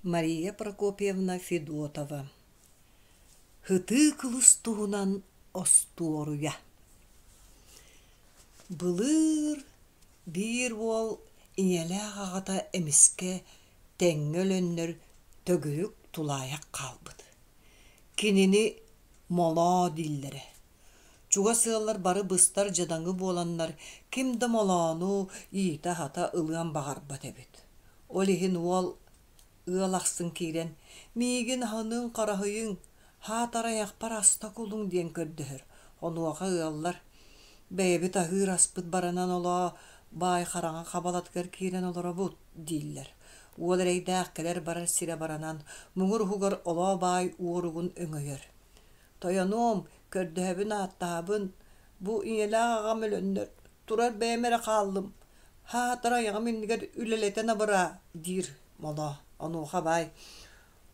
Мария Прокопьевна Федотова Һытыы кылыс туһунан остуоруйа Былыр биир уол ийэлээх аҕата эмискэ тэҥҥэ өлөннөр төгүрүк тулаайах хаалбыт. Кинини Молоо дииллэрэ. Чугас ыаллар бары быстар дьадаҥы буоланнар ким да Молоону иитэ-аһата ылыан баҕарбат эбит. Ол иһин уол ыал ахсын киирэн «Миигин аһыныҥ-хараһыйыҥ, һаатар айахпар аста кулуҥ» диэн көрдөһөр. Онуоха ыаллар «Бэйэбит аһыыр аспыт баранан олоо, баай хараҥа хабалатыгар киирэн олоробут» дииллэр. Уол эрэйдээх кэлэр-барар сирэ баранан, муҥур уһугар олоо баай уоругун өҥөйөр. «Тойонуом, көрдөһөбүн-ааттаһабын, бу ийэлээх аҕам өлөннөр, турар бэйэм эрэ хааллым, һаатар айаҕым иннигэр үлэлэтэн абыраа» диир Молоо. Онуоха баай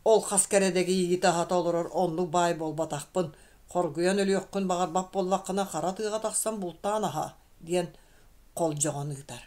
«Ол хас кэрэдэги иитэ-аһата олорор оннук баай буолбатахпын, хоргуйан өлүөххүн баҕарбат буоллаххына хара тыаҕа тахсан бултаан аһаа» диэн холдьоҕон ыытар.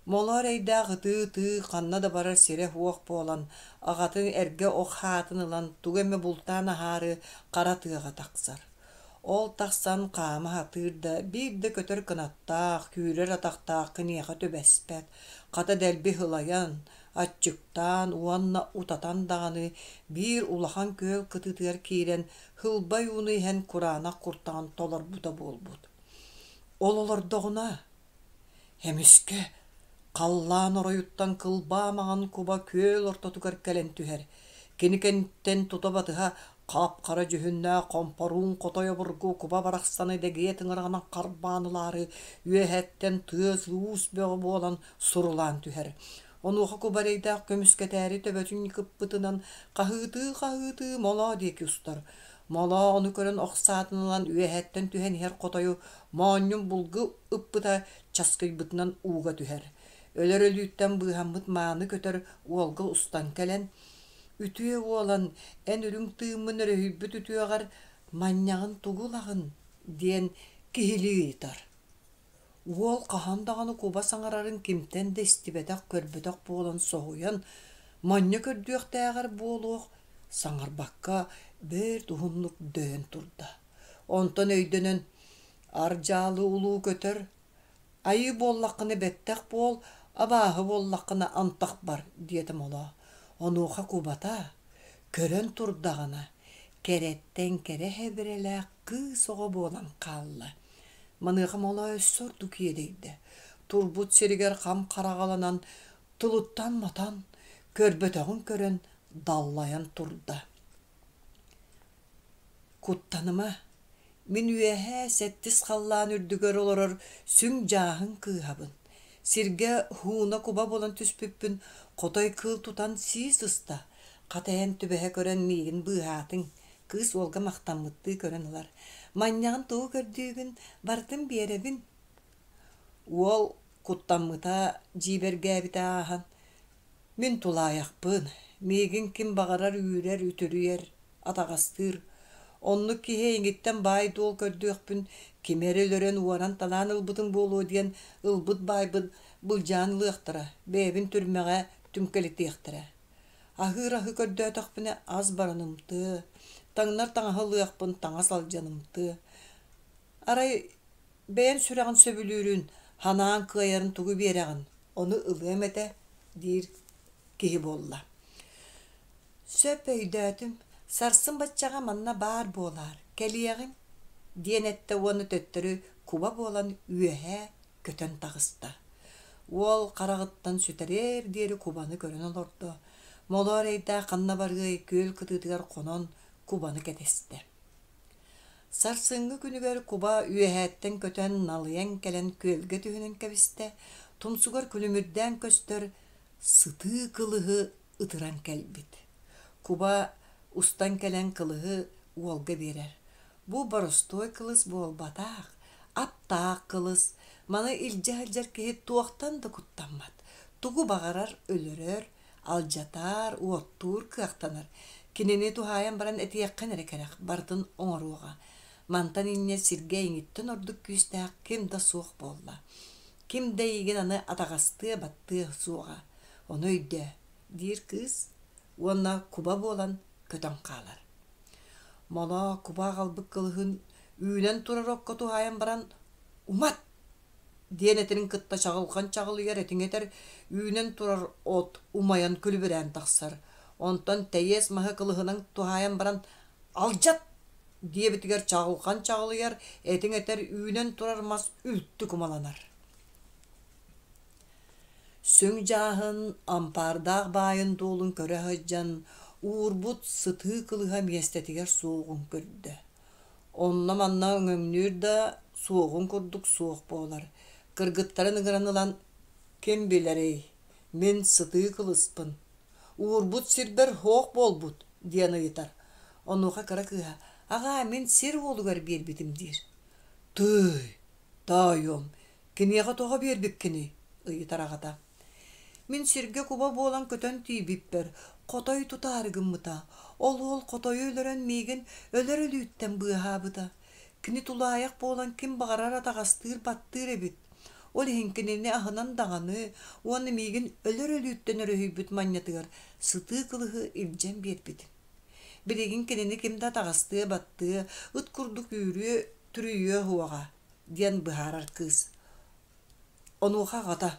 Молоо эрэйдээх ытыы-ытыы ханна да барар сирэ суох буолан, аҕатын эргэ ох хаатын ылан тугу эмэ бултаан аһаары хара тыаҕа тахсар. Ол тахсан хаама сатыыр да, биир да көтөр кынаттаах, күүрэр атахтаах киниэхэ түбэспэт, хата дэлби сылайан, аччыктаан уонна утатан даҕаны биир улахан күөл кытыытыгар киирэн һылбай ууну иһэн кураанах куртаҕын толорбута буолбут. Ол олордоҕуна Эмискэ халлаан оройуттан кылбаа маҥан куба күөл ортотугар кэлэн түһэр. Кини кэнниттэн тута батыһа хап-хара дьүһүннээх хомпоруун хотой обургу куба барахсаны дэгиэ тыҥыраҕынан харбаан ылаары үөһэттэн тыас-уус бөҕө буолан сурулаан түһэр. Онуоха куба эрэйдээх көмүскэтээри төбөтүн кыппытынан хаһыытыы-хаһыытыы молоо диэки устар. Молоо ону көрөн ох саатын ылан үөһэттэн түһэн иһэр хотойу моонньун булгу ыппыта часкыйбытынан ууга түһэр. Өлөр өлүүттэн быыһаммыт мааны көтөр уолга устан кэлэн, «Үтүө уолан, эн үрүҥ тыыммын өрүһүйбүт үтүөҕэр манньаҕын тугу ылаҕын?» диэн киһилии ыйытар. Уол хаһан даҕаны куба саҥарарын кимтэн да истибэтэх, көрбөтөх буолан соһуйан, манньа көрдүөхтээҕэр буолуох, саҥарбакка бэрт уһуннук дөйөн турда. Онтон өйдөнөн «Ардьаалы улуу көтөр, айыы буоллаххына бэттэх буол, абааһы буоллаххына антах бар» диэтэ Молоо. Онуоха кубата, көрөн турдаҕына, кэрэттэн кэрэ хэбирэлээх кыыс оҕо буолан хаалла. Маныаха Молоо өссө ордук иэдэйдэ. Турбут сиригэр хам хараҕаланан, тылыттан матан, көрбөтөҕүн көрөн даллайан турда. Куттаныма, мин үөһээ сэттис халлаан үрдүгэр олорор сүҥ дьааһын кыыһабын. Сиргэ һууна куба буолан түспүппүн хотой кыыл тутан сии сыста. Хата эн түбэһэ көрөн миигин быыһаатыҥ. Кыыс уолга махтаммыттыы көрөн ылар. Манньаҕын тугу көрдүүгүн, барытын биэрэбин. Уол куттаммыта, дьиибэргээбитэ ааһан, Мин тулаайахпын, миигин ким баҕарар үүрэр, үтүрүйэр, атаҕастыыр. Оннук киһи эйигиттэн баай-дуол көрдүөхпүн, кими эрэ өлөрөн уоран-талаан ылбытым буолуо диэн ылбыт баайбын былдьаан ылыахтара, бэйэбин түрмэҕэ түҥкэлитиэхтэрэ. Аһыыр аһы көрдөөтөхпүнэ ас баранымтыа, таҥнар таҥаһы ылыахпын таҥас алдьанымтыа. Арай бэйэм сүрэҕин сөбүлүүрүн, санаан кыайарын тугу биэрэҕин, ону ылыам этэ диир киһи буолла. Сөп өйдөөтүм, сарсын баччаҕа манна баар буолаар, кэлиэҕиҥ диэн эттэ уонна төттөрү куба буолан үөһээ көтөн таҕыста. Уол хараҕыттан сүтэриэр диэри кубаны көрөн олордо. Молоо эрэйдээх ханна барыай күөл кытыытыгар хонон кубаны кэтэстэ. Сарсыҥҥы күнүгэр куба үөһээттэн көтөн налыйан кэлэн күөлгэ түһүнэн кэбистэ, тумсугар күлүмүрдээн көстөр сытыы кылыһы ытыран кэлбит. Куба устан кэлэн кылыһы уолга биэрэр. Бу боростуой кылыс буолбатах, аптаах кылыс. Маны илдьэ сылдьар киһи туохтан да куттаммат, тугу баҕарар өлөрөр, алдьатар, уоттуур кыахтанар. Кинини туһаайан баран этиэххин эрэ кэрэх, барытын оҥоруоҕа. Мантан инньэ сиргэ эйигиттэн ордук күүстээх ким да суох буолла. Ким да эйигин аны атаҕастыа-баттыа суоҕа. Ону өйдөө, диир кыыс. уонна куба буолан көтөн хаалар. Молоо куба аҕалбыт кылыһын үүнэн турар окко туһаайан баран «Умат!» диэн этэрин кытта чаҕылҕан чаҕылыйар этиҥ этэр, үүнэн турар от умайан күлүбүрээн тахсар. Онтон тэйиэс маһы кылыһынан туһаайан баран «Алдьат!» диэбитигэр чаҕылҕан чаҕылыйар, этиҥ этэр, үүнэн турар мас үлтү кумаланар. Сүҥ дьааһын ампаардаах баайын-дуолун көрө сылдьан, уурбут сытыы кылыһа миэстэтигэр суоҕун көрдө. Онно-манна өҥөҥнүүр да, суоҕун курдук суох буолар. Кыргыттарын ыҥыран ылан «Ким билэрий, мин сытыы кылыспын, уурбут сирбэр һуох буолбут» диэн ыйытар. Онуоха кыра кыыһа «Аҕаа, мин сир уолугар биэрбитим» диир. «Тыый, таайыам, Киниэхэ тоҕо биэрбиккиний? ыйытар аҕата. Мин сиргэ куба буолан көтөн тиийбиппэр, хотой тутаары гыммыта. Ол уол хотойу өлөрөн миигин өлөр өлүүттэн быыһаабыта. Кини тулаайах буолан ким баҕарар атаҕастыыр-баттыыр эбит. Ол иһин кинини аһынан даҕаны уонна миигин өлөр өлүүттэн өрүһүйбүт манньатыгар сытыы кылыһы илдьэн биэрбитим. Билигин кинини ким да атаҕастыа-баттыа, ыт курдук үүрүө, түрүйүө суоҕа диэн быһаарар кыыс. Онуоха аҕата: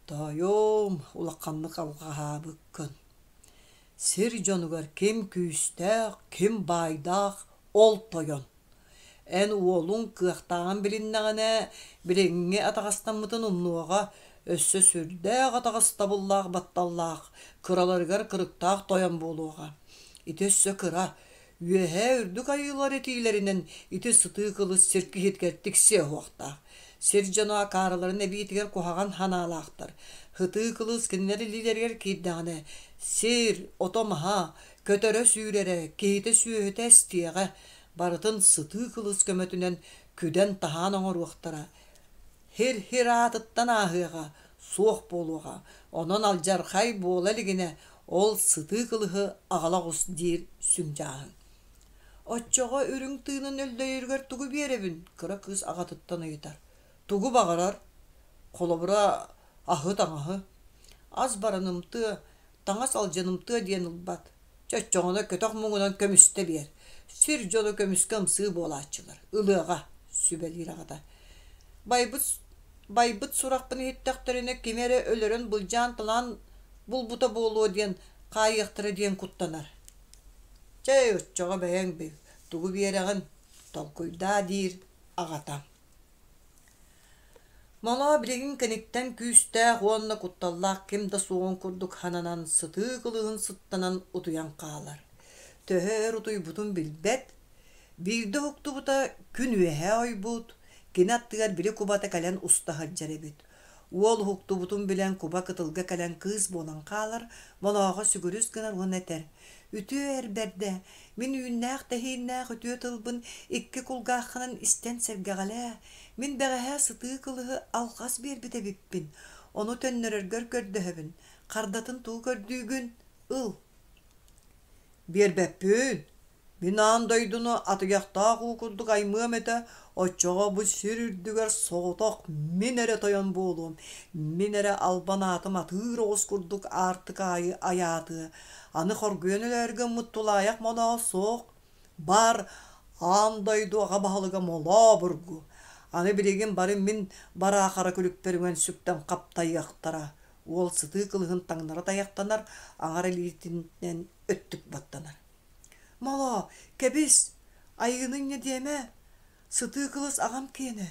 «Тоойуом, улаханнык алҕаһаабыккын. Сир дьонугар ким күүстээх, ким баайдаах ол тойон. Эн уолуҥ кыахтааҕын билиннэҕинэ, билиҥҥи атаҕастаммытын умнуоҕа, өссө сүрдээх атаҕастабыллаах батталлаах, кыраларыгар кырыктаах тойон буолуоҕа. Ити өссө кыра, Үөһээ үрдүк айыылар этиилэринэн ити сытыы кылыс сир киһитигэр тиксиэ уһуохтаах. Сир дьоно акаарыларын эбиитигэр куһаҕан санаалаахтар. Сытыы кылыс кинилэр илиилэригэр киирдэҕинэ, сир, ото-маһа, көтөрө-сүүрэрэ, киһитэ-сүөһүтэ эстиэҕэ, барытын сытыы кылыс көмөтүнэн күдэн-таһаан оҥоруохтара. Хир-хир аатыттан ааһыаҕа, суох буолуоҕа, онон алдьархай буола илигинэ ол сытыы кылыһы аҕала оҕус диир сүҥ дьааһын. Оччоҕо үрүҥ тыынын өллөйөрүгэр тугу биэрэбин? кыра кыыс аҕатыттан ыйытар. Тугу баҕарар? Холобура, аһы-таҥаһы. Ас баранымтыа, таҥас алдьанымтыа диэн ылбат. Чоччоҕуна көтөх муҥунан көмүстэ биэр. Сир дьоно көмүскэ ымсыы буолааччылар, ылыаҕа, сүбэлиир аҕата. Байбыт, байбыт сурахпын иһиттэхтэринэ кими эрэ өлөрөн былдьаан-талаан булбута буолуо диэн хаайыахтара диэн куттанар. Чэй, оччоҕо бэйэҥ бил, тугу биэрэҕин, толкуйдаа диир аҕата. Молоо билигин кэнниттэн күүстээх уонна кутталлаах ким да суоҕун курдук сананан сытыы кылыһын сыттанан утуйан хаалар. Төһө өр утуйбутун билбэт, биирдэ уһуктубута күн үөһэ ойбут, кини аттыгар били кубата кэлэн уста сылдьар эбит. Уол уһуктубутун билэн куба кытылга кэлэн кыыс буолан хаалар, Молооҕо сүгүрүс гынар уонна этэр: «Үтүө эр бэрдэ, мин үүннээх-тэһииннээх үтүө тылбын икки кулгааххынан истэн сэргэҕэлээ, Мин бэҕэһээ сытыы кылыһы алҕас биэрбит эбиппин, ону төннөрөргөр көрдөһөбүн, хардатын тугу көрдүүгүн, ыл Биэрбэппин, мин аан дойдуну атыйахтаах уу курдук аймыам этэ, оччоҕо бу сир үрдүгэр соҕотох мин эрэ тойон буолуом, мин эрэ албан аатым атыыр оҕус курдук аартык аайы айаатыа, аны хоргуйан өлөөрү гыммыт тулаайах моноо суох, Баар аан дойду аҕа баһылыга Молоо обургу, аны билигин бары мин бараахара күлүкпэр үҥэн сүктэн хаптайыахтара, уол сытыы кылыһын таҥнары тайахтанар, аҥар илиитинэн өттүк баттанар. Молоо, кэбис, айыыны инньэ диэмэ, Сытыы кылыс аҕам киэнэ,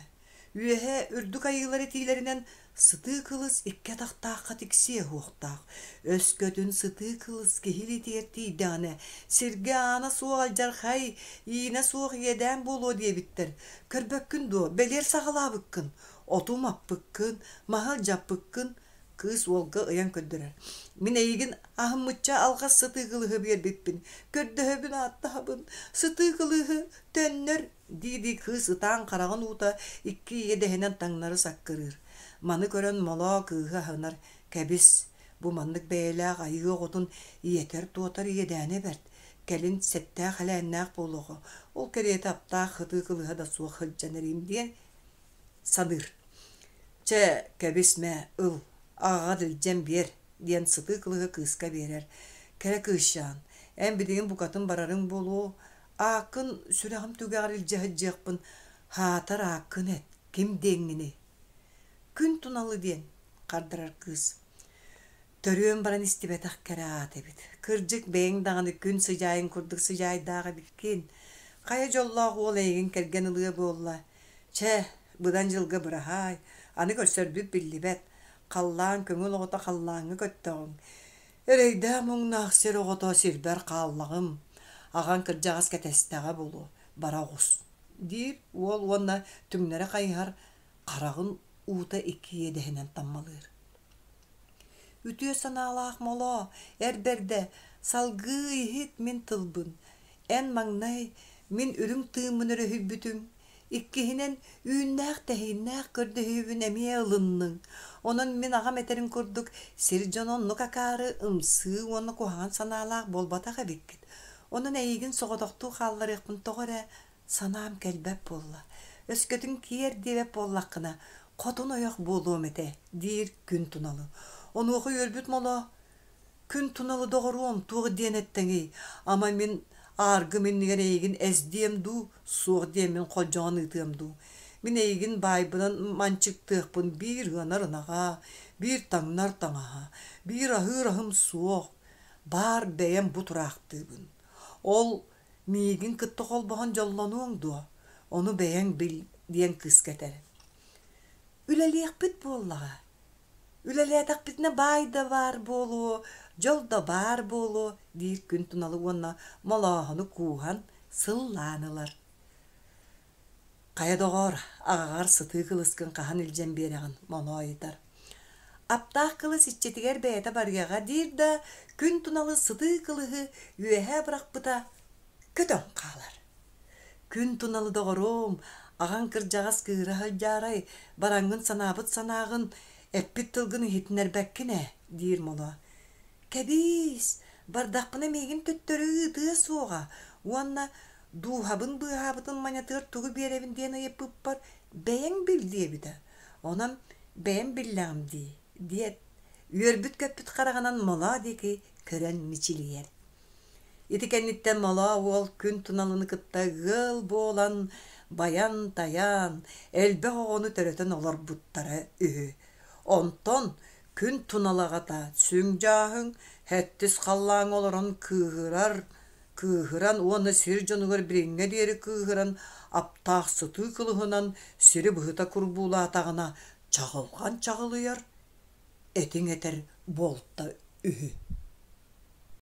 үөһэ үрдүк айыылар этиилэринэн сытыы кылыс икки атахтаахха тиксиэ уһуохтаах. Өскөтүн сытыы кылыс киһи илиитигэр тиийдэҕинэ, сиргэ аана суох алдьархай, иинэ суох иэдээн буолуо диэбиттэр. Көрбөккүн дуо, бэлиэр саҕалаабыккын, оту умаппыккын, маһы алдьаппыккын, Кыыс уолга ыйан көрдөрөр: «Мин эйигин аһыммычча алҕас сытыы кылыһы биэрбиппин, көрдөһөбүн ааттаһабын, сытыы кылыһы төннөр» дии-дии кыыс ытаан хараҕын уута икки иэдэһинэн таҥнары саккырыыр. Маны көрөн Молоо кыыһы аһынар: «Кэбис, бу маннык бэйэлээх айыы оҕотун иэтэр-туотар иэдээнэ бэрт, кэлин сэттээх-элээннээх буолуоҕа, ол кэриэтэ аптаах сытыы кылыһа да суох сылдьан эриим» диэн саныыр. «Чэ, кэбис мэ, ыл, аҕаҕар илдьэн биэр» диэн сытыы кылыһы кыыска биэрэр. Кэрэ кыысчаан, эн билигин букатын барарыҥ буолуо, ааккын сүрэҕим түгэҕэр илдьэ сылдьыахпын, аһаатар ааккын эт, ким диэҥҥиний? Күн Туналы диэн, хардарар кыыс. Төрүөн баран истибэтэх кэрэ аат эбит. Кырдьык, бэйэҥ даҕаны күн сыдьаайын курдук сыдьаайдаах эбиккин. Хайа дьоллоох уол эйигин кэргэн ылыа буолла? Чэ, быдан дьылга быраһаай, аны көрсөрбүт биллибэт. Халлаан көҥүл оҕото халлааҥҥа көттөҕүҥ. Эрэйдээх-муҥнаах сир оҕото сирбэр хааллаҕым. Аҕаҥ кырдьаҕас кэтэстэҕэ буолуо, бара оҕус, диир уол уонна түҥнэри хайыһар хараҕын уута икки иэдэһинэн таммалыыр. Үтүө санаалаах Молоо, эр бэрдэ, салгыы иһит мин тылбын. Эн маҥнай мин үрүҥ тыыммын өрүһүйбүтүҥ, иккиһинэн үүннээх-тэһииннээх көрдөһүүбүн эмиэ ылынныҥ. Онон мин аҕам этэрин курдук сир дьоно оннук акаары, ымсыы уонна куһаҕан санаалаах буолбатах эбиккит. Онон эйигин соҕотохтуу хаалларыахпын тоҕо эрэ Санаам кэлбэт буолла, өскөтүн киэр диэбэт буоллаххына, хотун ойох буолуом этэ, диир Күн Туналы. Онуоха үөрбүт Моло: «Күн Туналы доҕоруом, туох диэн эттэҥий, ама мин ааргым иннигэр эйигин эс диэм дуу, суох диэммин холдьоҕон ыытыам дуу? Мин эйигин баайбынан манчыктыахпын биир ыанар ынаҕа, биир таҥнар таҥаһа, биир аһыыр аһым суох, баар бэйэм бу тураахтыыбын. Ол Миигин кытта холбоһон дьоллонуоҥ дуо, ону бэйэҥ бил диэн кыыска этэр. Үлэлиэхпит буоллаҕа. Үлэлээтэхпитинэ баай да баар буолуо, дьол да баар буолуо, диир Күн Туналы уонна Молооһону кууһан, сыллаан ылар. Хайа доҕоор, аҕаҕар сытыы кылыскын хаһан илдьэн биэрэҕин, Молоо ыйытар. Аптаах кылыс иччитигэр бэйэтэ барыаҕа диир да, Күн Туналы сытыы кылыһы үөһэ бырахпыта көтөн хаалар. Күн Туналы доҕоруом, аҕаҥ кырдьаҕас кыыһыра сылдьаарай, бараҥҥын санаабыт санааҕын, эппит тылгын иһитиннэрбэккин ээ, диир Молоо. Кэбиис, бардахпына миигин төттөрү ыытыа суоҕа уонна дууһабын быыһаабытын манньатыгар тугу биэрэбин диэн ыйыппыппар бэйэҥ бил диэбитэ. Онон бэйэм биллэҕим дии, диэт, үөрбүт-көппүт хараҕынан Молоо диэки көрөн мичилийэр. Ити кэнниттэн Молоо уол күн туналыны кытта ыал буолан, байан-тайаан, элбэх оҕону төрөтөн олорбуттара үһү. Онтон күн туналаҕата сүҥ дьааһыҥ, сэттис халлааҥҥа олорон кыыһырар, кыыһыран уонна сир дьонугар билиҥҥэ диэри кыыһыран, аптаах сытыы кылыһынан сири быһыта курбуулаатаҕына чаҕылҕан чаҕылыйар, этиҥ этэр буолта үһү.